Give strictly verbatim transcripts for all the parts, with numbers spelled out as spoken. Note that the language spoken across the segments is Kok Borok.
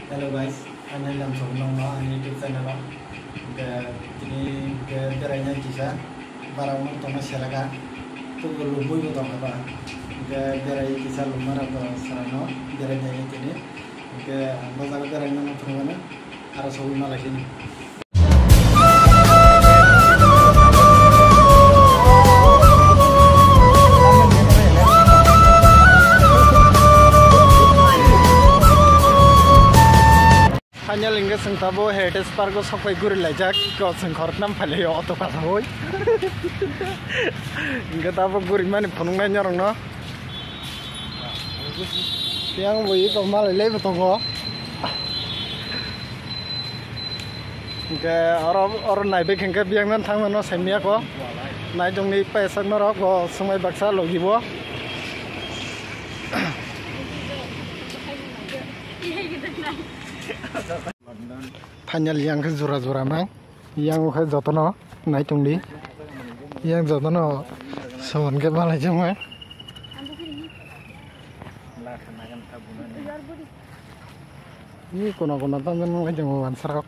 Hello guys, ani nam Sobunongno ani YouTube channel o. Hingke tini hingke beraina kisa bara wng tongma selaka. Tugo lubui bo tongkha ba. Hingke berai kisa luma rok bo sarano berai nai tini. Hingke ang bo jaga beraina no thangmano aro sobui malaisini. Final hingke chwng tabo Heritage Park o sokphai guri laijak, ko chwng khoroknam phailaio auto kasaboi. Hingke tabo guri mani phunuknai norokno. Yang bo iko malai laibo tongo. Hingke oro, oro naibe hingke biyang nan thangmano saimya ko. Naitongni paisakno rok bo swngmai baksa logibo. Final yang khe jora jora mang. Yang khe jotono naitongdi. Yang jotono soman khe balai jongma. Ni kono kono tamo nang lai jongma wansarok.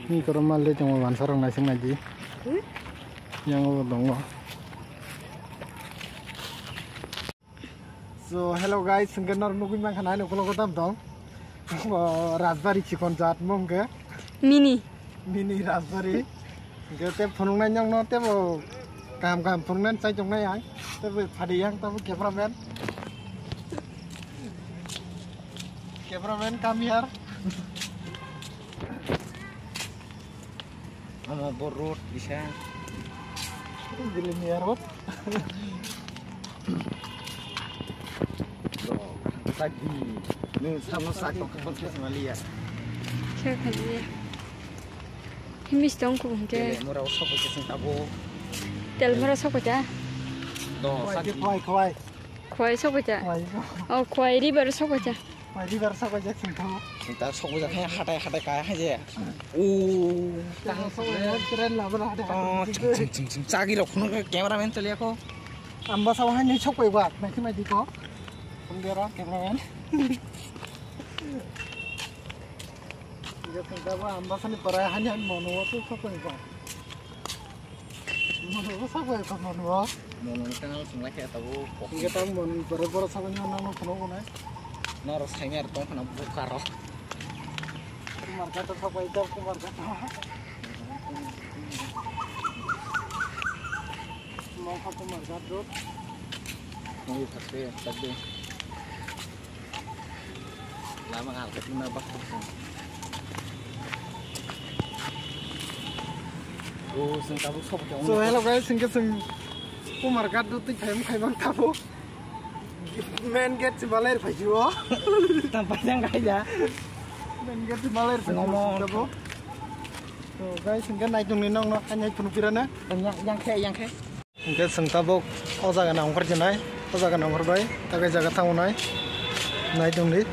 Ni korom mal le tongma wansarok naising naidi. Hmm? Yang o dongo. So hello guys, hingke norok nugui mankha nai nokologo tam tong. O Rajbari chikon jat mo hingke. Mini. Mini Rajbari. Hingke te phunuknai nokno tebo kaham kaham phunuknai chai tongnai ang. Tebo phadi yang tabo cameraman. Cameraman come here. Omo bo road kisa. Gili ni road. Sagi, nung samo sak tong kapon kisa maliya. Khe khaji. Himis tong ku hingke. Tele mura o sokoi kisa tabo. Tel mura sokoi ta. Do, sagi. Khwai, khwai. Khwai sokoi ta. Khwai. Oh, khwai river sokoi ta. Khwai river sokoi jak sing tabo. Sing ta sokoi jak hai hatai hatai kaya hai je. O. Tang sokoi jak tren labo hatai hatai. Oh, ching, ching, ching, ching. Chagi rok khunuk cameraman chaliya ko. Ambasa o hai ni sokoi ba, naikhe mai di ko. Phone dera, cameraman. Iya, tong tabo ambasa ni parai hani hani mono o tu sokoi ba. Mono o sokoi ba mono o. Mono ni channel sung lai khe tabo. Iya, tabo mono ni parai boro sokoi ni mono no phone o nai. Noro saimya tong khana bukaro. Market o sokoi jab ko market o. Mokha ko market road. Mui thakse tadi. Lama ngal kati na bak ko. O sing tabu sok jong. So hello guys, sing ke sing ko market road ti khaim khaimang tabu. Main gate si balai phai jibo. Tam pajang kai ja. Main gate si balai phai jibo. Ngomo. So guys, hingke naitung ni nong no, hanyai phunu pirana. Yang, yang khe, yang khe. Hingke seng tabuk o jaga nang ongkhor jinai, o jaga nang ongkhor bai, takai jaga thango nai. Naitung di.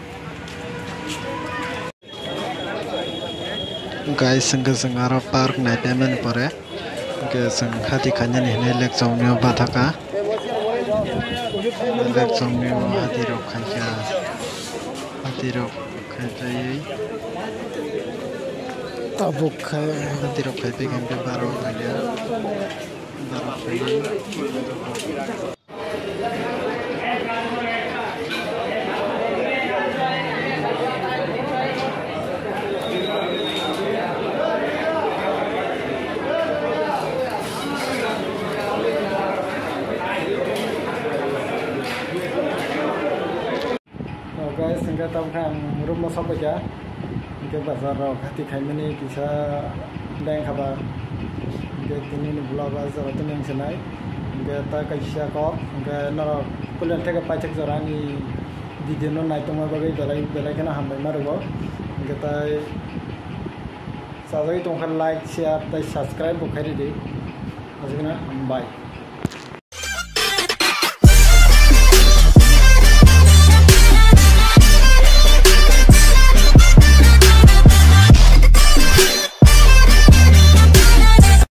Guys, hingke chwng aro park nai phaimani pore, hingke chwng hati khainani hinwi lake chomni o bathaka. Lake chomni o hati rok khaikha, hati rok khaitaiwi tabuk khai, hati rok khai phaikha, hingke barok khaikha, barok khaikha. Oh, guys, hingke tamo khe ang room o sokphaikha. Hingke bazar rok hati khaimani kisa beng khaba. Hingke tini ni vlog o jora tini wngse nai. Hingke ta kaisa kok, hingke norok puila theke paithak jora ani video no naitongma bagwi belai, belai kheno hambai ma rwgo. Hingke tai chajagwi tongkha like, share tei subscribe bo khairidi. Aswkno hambai.